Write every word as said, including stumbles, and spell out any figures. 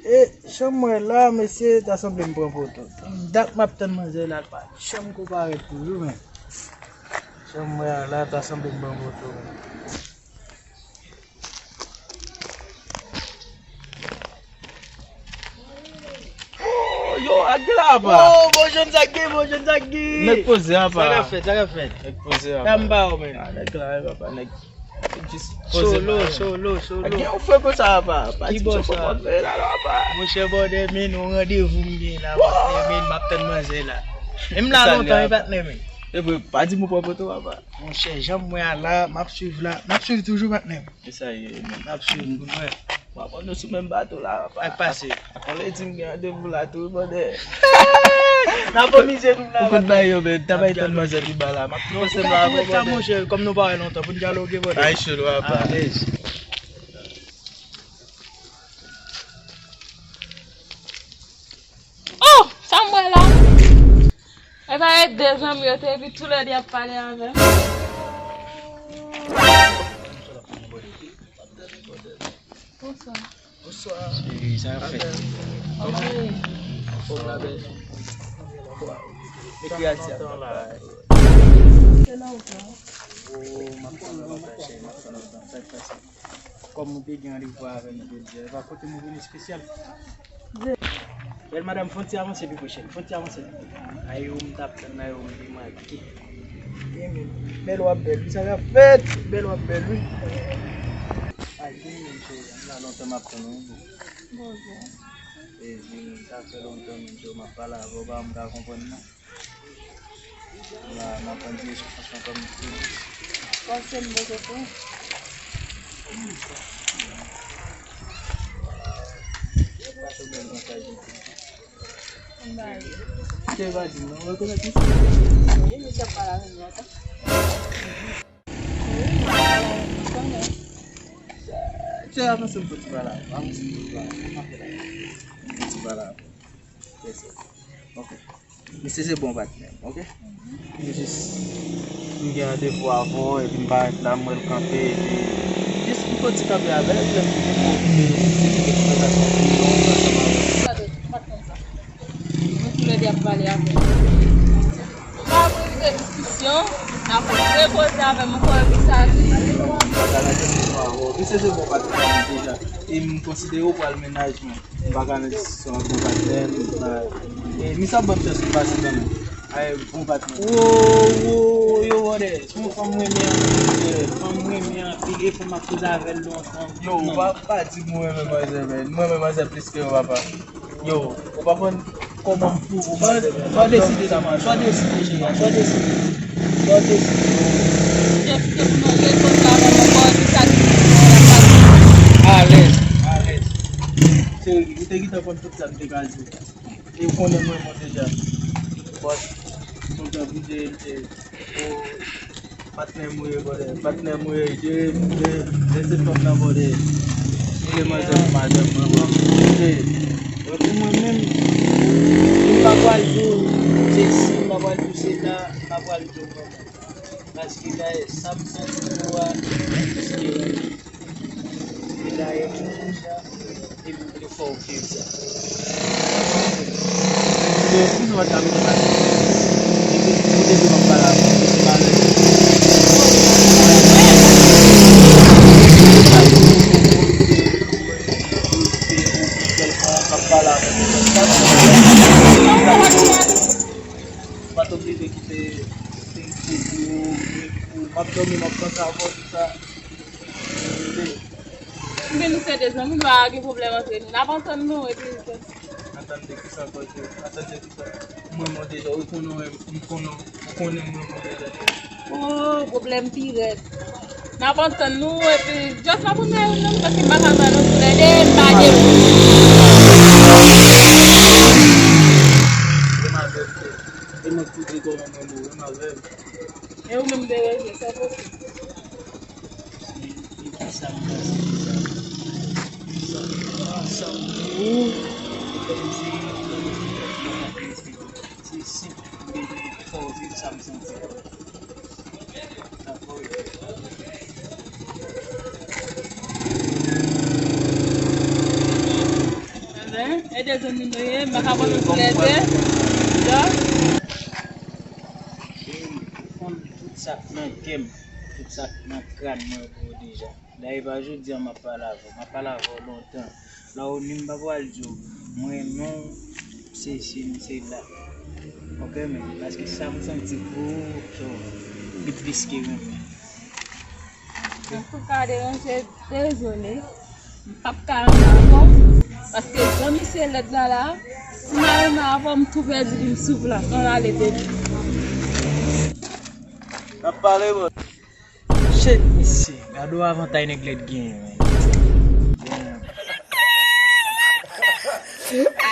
E, jan m wè la, mesye, ta sanble m pran poto. Dat m ap tann manzè la, l pa janm ko parèt toujou, men. Jan m wè a la, ta sanble m pran poto, men. Oh, yo, ak de la, apa. Oh, bon jèn, sa k gen, bon jèn, sa k gen. Nèg poze, apa. Sa k ap fèt, sa k ap fèt. Nèg poze, apa. Sa m ba ou, men. Ah, nèg la, apa, nèg. Jis poze. Solo, solo, solo. Gen yon fre konsa, apa. Pa di m sou konpòt veye la, non, apa. Monchè, bòdè, men, yon randevou m gen la, patnè, men, m ap tann manzè la. E m la lontan, wi, patnè, men. E vre, pa di m ou pran poto, apa. Monchè, jan m wè a la, m ap swiv la, m ap swiv toujou, patnè. E sa ye, men. M ap swiv pou nou wè. W ap nou sou menm bato la, apa. Sa k pase? Akoz lè di m gen randevou la tou, bòdè. N ap anmize nou la. Ou konn bagay yo, men. N ap bay tann manzè pi ba la. M ap panse m la avè w, bòdè. Monchè, kòm nou pa wè lontan, pou n dyaloge, bòdè. Ay, chou, apa. Alèz. Oh! Sa m wè la? E pa e de zanmi yo te epi toulède y ap pale avè m. Bonswa. Bonswa. Cheri, sa ap fèt? Kòman? Anfòm la, bèl. Epi Ati ap la. Se nan wout la. Oh, m ap tann ou lontan, cheri, m ap tann ou lontan. Sa k pase? Kòm ou te gen randevou avè m jodi a, e pa pote m ou vin espesyal. Bèl madanm, fè yon ti avanse pi pre, cheri, fè yon ti avanse pi pre. Ay, ou m t ap tann la, ou m te manke. Bèl w ap bèl, wi, sa k ap fèt? Bèl w ap bèl, wi. Ay, vini menm, cheri, m la lontan m ap tann ou, wi. Bonjou. E vini, sa fè lontan menm, cheri, m ap pale avè w, pa m ka konprann, non. La, m ap pran diresyon Fas la kòm. Fas se m bezwen pran. Pase bèl konsa jodi. Anba yo. Te va di m non, rekonèt misye. Wi, misye ap pale avè m lontan. Wi, misye ap pale avè m, ou konnen. Te avanse m fò ti pale avè w, avanse m fò ti pale avè w. Fò ti pale avè w. Yes, sir. Ok. Misye se bon patnè m, ok? M jis, m gen randevou avè w, epi m parèt la, m wè l kanpe, epi jis m fè yon ti kanpe avè l, epi lè m vini, m wè w vini, nou te gen konvèsasyon pi long ansanm avè l. Sa dwe, m pa t konn sa. Nou toulède ap pale avè m. Pa vle rive diskisyon, n ap repoze avè m ankò, epi sa vini. M pa ka nan kesyon avè w. Misye se bon patnè m deja, e m konsidere w pral mennaj mwen. M pa ka nan diskisyon ak bon patnè m, m pa, e, misye ap ban m chans pou m pase kanmenm. Ay, bon patnè m. Wo, wo, yo, bòdè, se yon fanm mwen renmen anpil, frè. Fanm mwen renmen anpil, e fanm m ap koze avè l lontan. Yo, ou pa, pa di m ou renmen manzè, men. M renmen manzè plis ke yo, papa. Yo, ou pa konn kòman m pou ou manzè, men. Sa w deside, sa w deside, cheri, sa w deside. Sa w deside. Jès ke pou nou repoze avè m ankò, epi sa ki vini an, y ap pase. Alèz, alèz. Cheri, ou te gentan konn tout sa m te ka di w. E ou konnen mwen, mwen deja. But, mwen te oblije, e, o, patnè m ou ye, bòdè. Patnè m ou ye, jere, jere, jere se fanm nan, bòdè. Jere manzè pou madanm mwen, bò. E, epi mwen menm, m pa pral di w Jesi, m pa pral di w Seta, m pa pral di w vrèman. Paske dayè, sa m santi pou ou a, se E dayè, m konn sa, epi m te fè w viv sa. Yo, m di nou pa ta mete pale. Epi, ou te di w ap pale avè m, ou te pale. M ap pale avè m. M pa t oblije kite, m ap dòmi, m ap panse avè w, tout sa. Men nou se de zanmi, nou pa gen pwoblèm antre nou. N ap antann nou, epi. Antann de kisa ankò, cheri? Antann de kisa? Mwen, mwen deja, ou konnen, m konnen, ou konnen mwen, mwen deja, cheri. Oh, pwoblèm pi rèd. N ap antann nou, epi, just n ap antann nou, paske m pa ka pran nou toulède, m pa gen. E m avè w, cheri. E mwen ki di konnen mwen, mwen avè w. E ou menm, Bereze, sa posib? Se, se kisa m panse de sa? Sa, sa m pou ou, e kòm m se yon nonm ki fèt nan lapolis, se senp, m bezwen fè w viv sa m santi. Dakò? Enben, Dezomineyen, m pa ka pran nou tou lè de. Dò. Ou konn tout sa k nan kè m, tout sa k nan kràn mwen pou ou deja. Dayè pa jodi a m ap pale avè w, m ap pale avè w lontan. La ou ni m pa pral di w, mwen renmen w, se si m se la. Ok men, paske sa m santi pou ou, so, li plis ke renmen. Antouka, Derense, dezole. M p ap ka ann avè w, paske jan misye lèd la la, si m al nan avè w, m tou pèdi li, m souf la, ann ale depi. N ap pale, bro. Shit, misye, gade w avantay nèg lèd genyen, men. Damn.